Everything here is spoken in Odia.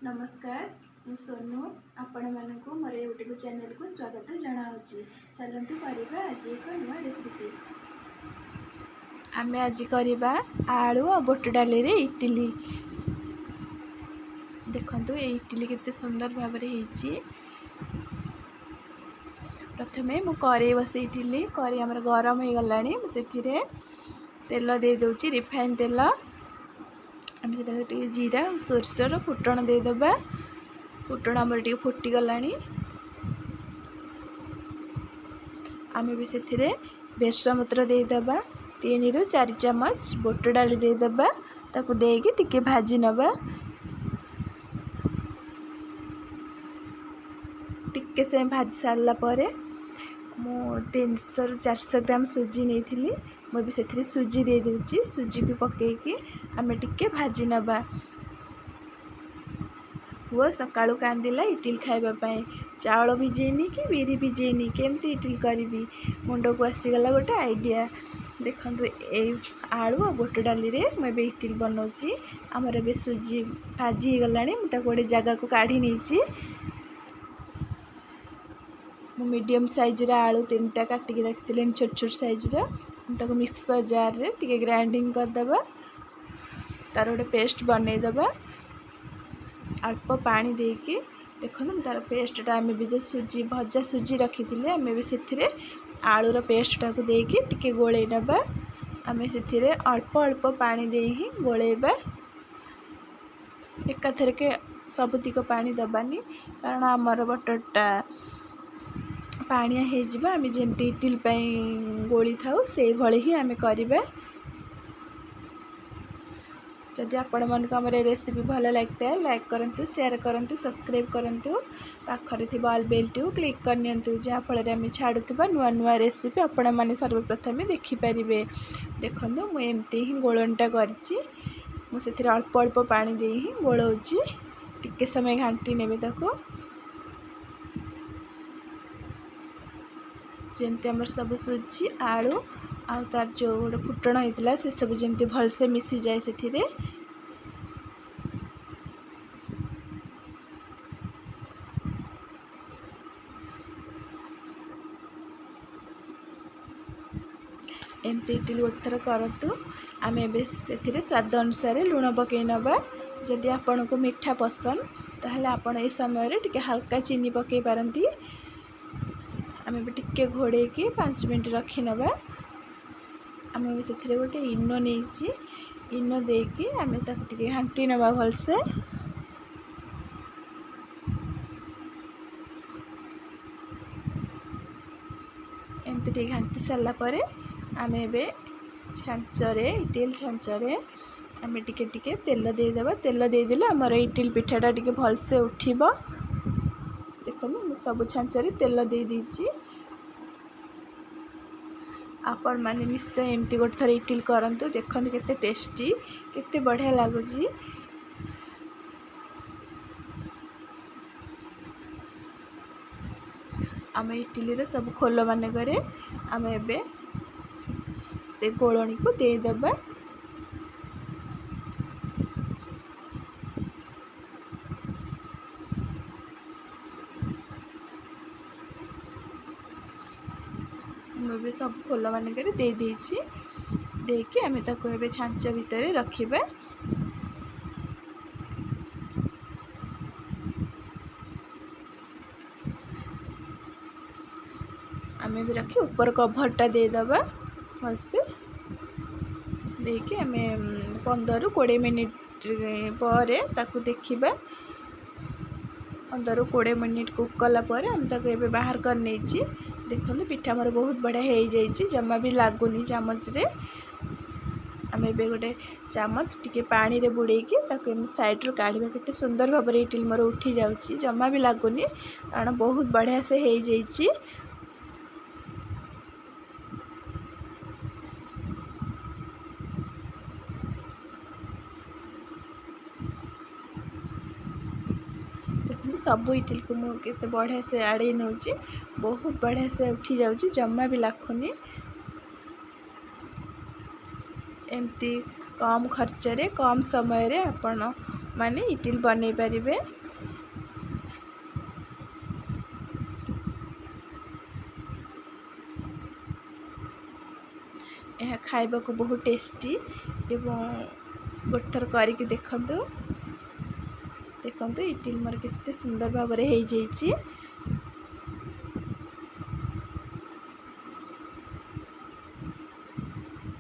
ନମସ୍କାର, ମୁଁ ସୋନୁ ଆପଣମାନଙ୍କୁ ମୋର ୟୁଟ୍ୟୁବ୍ ଚ୍ୟାନେଲକୁ ସ୍ୱାଗତ ଜଣାଉଛି। ଚାଲନ୍ତୁ କରିବା ଆଜି ଏକ ନୂଆ ରେସିପି। ଆମେ ଆଜି କରିବା ଆଳୁ ଆଉ ବୁଟ ଡାଲିରେ ଇଟିଲି। ଦେଖନ୍ତୁ, ଏଇ ଇଟିଲି କେତେ ସୁନ୍ଦର ଭାବରେ ହେଇଛି। ପ୍ରଥମେ ମୁଁ କରେଇ ବସେଇଥିଲି। କରେଇ ଆମର ଗରମ ହେଇଗଲାଣି। ମୁଁ ସେଥିରେ ତେଲ ଦେଇଦେଉଛି, ରିଫାଇନ୍ ତେଲ। ଆମେ ସେଥିରେ ଟିକେ ଜିରା ଆଉ ସୋରିଷର ଫୁଟଣ ଦେଇଦେବା। ଫୁଟଣ ଆମର ଟିକେ ଫୁଟିଗଲାଣି। ଆମେ ବି ସେଥିରେ ଭେସୁଙ୍ଗା ପତ୍ର ଦେଇଦେବା। 3ରୁ 4 ଚାମଚ ବୁଟ ଡାଲି ଦେଇଦେବା। ତାକୁ ଦେଇକି ଟିକେ ଭାଜି ନେବା। ଟିକେ ସେ ଭାଜି ସାରିଲା ପରେ ମୁଁ 300ରୁ 400 ଗ୍ରାମ ସୁଜି ନେଇଥିଲି। ମୁଁ ବି ସେଥିରେ ସୁଜି ଦେଇଦେଉଛି। ସୁଜିକୁ ପକାଇକି ଆମେ ଟିକେ ଭାଜି ନେବା। ପୁଅ ସକାଳୁ କାନ୍ଦିଲା ଇଟିଲି ଖାଇବା ପାଇଁ। ଚାଉଳ ଭିଜେଇନି କି ବିରି ଭିଜେଇନି, କେମିତି ଇଟିଲି କରିବି? ମୁଣ୍ଡକୁ ଆସିଗଲା ଗୋଟେ ଆଇଡ଼ିଆ। ଦେଖନ୍ତୁ, ଏଇ ଆଳୁ ଆଉ ବୁଟ ଡାଲିରେ ମୁଁ ଏବେ ଇଟିଲି ବନାଉଛି। ଆମର ଏବେ ସୁଜି ଭାଜି ହେଇଗଲାଣି। ମୁଁ ତାକୁ ଗୋଟେ ଜାଗାକୁ କାଢ଼ି ନେଇଛି। ମୁଁ ମିଡ଼ିୟମ୍ ସାଇଜ୍ର ଆଳୁ 3ଟା କାଟିକି ରଖିଥିଲି, ଏମିତି ଛୋଟ ଛୋଟ ସାଇଜ୍ର। ତାକୁ ମିକ୍ସର ଜାର୍ରେ ଟିକେ ଗ୍ରାଇଣ୍ଡିଙ୍ଗ କରିଦେବା, ତାର ଗୋଟେ ପେଷ୍ଟ ବନେଇଦେବା ଅଳ୍ପ ପାଣି ଦେଇକି। ଦେଖନ୍ତୁ, ତାର ପେଷ୍ଟଟା ଆମେ ବି ଯେଉଁ ସୁଜି ଭଜା ସୁଜି ରଖିଥିଲେ, ଆମେ ବି ସେଥିରେ ଆଳୁର ପେଷ୍ଟଟାକୁ ଦେଇକି ଟିକେ ଗୋଳେଇ ନେବା। ଆମେ ସେଥିରେ ଅଳ୍ପ ଅଳ୍ପ ପାଣି ଦେଇ ହିଁ ଗୋଳେଇବା। ଏକାଥରକେ ସବୁତିକ ପାଣି ଦେବାନି, କାରଣ ଆମର ବଟରଟା ପାଣିଆ ହେଇଯିବ। ଆମେ ଯେମିତି ଇଟିଲି ପାଇଁ ଗୋଳିଥାଉ, ସେଇଭଳି ହିଁ ଆମେ କରିବା। ଯଦି ଆପଣମାନଙ୍କୁ ଆମର ଏ ରେସିପି ଭଲ ଲାଗିଥାଏ, ଲାଇକ୍ କରନ୍ତୁ, ସେୟାର କରନ୍ତୁ, ସବସ୍କ୍ରାଇବ୍ କରନ୍ତୁ। ପାଖରେ ଥିବା ଅଲ୍ ବେଲ୍ଟିକୁ କ୍ଲିକ୍ କରିନିଅନ୍ତୁ, ଯାହାଫଳରେ ଆମେ ଛାଡ଼ୁଥିବା ନୂଆ ନୂଆ ରେସିପି ଆପଣମାନେ ସର୍ବପ୍ରଥମେ ଦେଖିପାରିବେ। ଦେଖନ୍ତୁ, ମୁଁ ଏମିତି ହିଁ ଗୋଳଣିଟା କରିଛି। ମୁଁ ସେଥିରେ ଅଳ୍ପ ଅଳ୍ପ ପାଣି ଦେଇ ହିଁ ଗୋଳଉଛି। ଟିକେ ସମୟ ଘାଣ୍ଟି ନେବେ ତାକୁ, ଯେମିତି ଆମର ସବୁ ସୁଜି, ଆଳୁ ଆଉ ତାର ଯେଉଁ ଗୋଟେ ଫୁଟଣ ହେଇଥିଲା, ସେସବୁ ଯେମିତି ଭଲସେ ମିଶିଯାଏ ସେଥିରେ। ଏମିତି ଇଟିଲି ଗୋଟେ ଥର କରନ୍ତୁ। ଆମେ ଏବେ ସେଥିରେ ସ୍ୱାଦ ଅନୁସାରେ ଲୁଣ ପକାଇ ନେବା। ଯଦି ଆପଣଙ୍କୁ ମିଠା ପସନ୍ଦ, ତାହେଲେ ଆପଣ ଏ ସମୟରେ ଟିକେ ହାଲକା ଚିନି ପକାଇ ପାରନ୍ତି। ଆମେ ଏବେ ଟିକେ ଘୋଡ଼େଇକି 5 ମିନିଟ୍ ରଖିନେବା। ଆମେ ଏବେ ସେଥିରେ ଗୋଟେ ଇନୋ ନେଇଛି। ଇନୋ ଦେଇକି ଆମେ ତାକୁ ଟିକେ ଘାଣ୍ଟି ନେବା ଭଲସେ। ଏମିତି ଟିକେ ଘାଣ୍ଟି ସାରିଲା ପରେ ଆମେ ଏବେ ଛାଞ୍ଚରେ, ଇଟିଲି ଛାଞ୍ଚରେ ଆମେ ଟିକେ ଟିକେ ତେଲ ଦେଇଦେବା। ତେଲ ଦେଇଦେଲେ ଆମର ଇଟିଲି ପିଠାଟା ଟିକେ ଭଲସେ ଉଠିବ। ଦେଖନ୍ତୁ, ମୁଁ ସବୁ ଛାଞ୍ଚରେ ତେଲ ଦେଇଦେଇଛି। ଆପଣମାନେ ନିଶ୍ଚୟ ଏମିତି ଗୋଟେ ଥର ଇଟିଲି କରନ୍ତୁ। ଦେଖନ୍ତୁ କେତେ ଟେଷ୍ଟି, କେତେ ବଢ଼ିଆ ଲାଗୁଛି। ଆମେ ଇଟିଲିର ସବୁ ଖୋଲ ମାନଙ୍କରେ ଆମେ ଏବେ ସେ ଗୋଳଣିକୁ ଦେଇଦେବା। ମୁଁ ଏବେ ସବୁ ଖୋଲ ମାନଙ୍କରେ ଦେଇଦେଇଛି। ଦେଇକି ଆମେ ତାକୁ ଏବେ ଛାଞ୍ଚ ଭିତରେ ରଖିବା। ଆମେ ବି ରଖି ଉପର କଭରଟା ଦେଇଦେବା ଭଲସେ। ଦେଇକି ଆମେ 15ରୁ 20 ମିନିଟ୍ ପରେ ତାକୁ ଦେଖିବା। 15ରୁ 20 ମିନିଟ୍ କୁକ୍ କଲା ପରେ ଆମେ ତାକୁ ଏବେ ବାହାର କରିନେଇଛି। ଦେଖନ୍ତୁ, ପିଠା ଆମର ବହୁତ ବଢ଼ିଆ ହେଇଯାଇଛି, ଜମା ବି ଲାଗୁନି ଚାମଚରେ। ଆମେ ଏବେ ଗୋଟେ ଚାମଚ ଟିକେ ପାଣିରେ ବୁଡ଼େଇକି ତାକୁ ଏମିତି ସାଇଡ଼୍ରୁ କାଢ଼ିବା। କେତେ ସୁନ୍ଦର ଭାବରେ ଇଟିଲି ମୋର ଉଠି ଯାଉଛି, ଜମା ବି ଲାଗୁନି, କାରଣ ବହୁତ ବଢ଼ିଆ ସେ ହେଇଯାଇଛି। ଦେଖନ୍ତୁ, ସବୁ ଇଟିଲିକୁ ମୁଁ କେତେ ବଢ଼ିଆ ସେ ଆଡ଼େଇ ନେଉଛି। ବହୁତ ବଢ଼ିଆ ସେ ଉଠି ଯାଉଛି, ଜମା ବି ଲାଖୁନି। ଏମିତି କମ୍ ଖର୍ଚ୍ଚରେ, କମ୍ ସମୟରେ ଆପଣ ମାନେ ଇଟିଲି ବନେଇ ପାରିବେ। ଏହା ଖାଇବାକୁ ବହୁତ ଟେଷ୍ଟି ଏବଂ ଗୋଟେ ଥର କରିକି ଦେଖନ୍ତୁ। ଦେଖନ୍ତୁ, ଇଟିଲି ମୋର କେତେ ସୁନ୍ଦର ଭାବରେ ହେଇଯାଇଛି।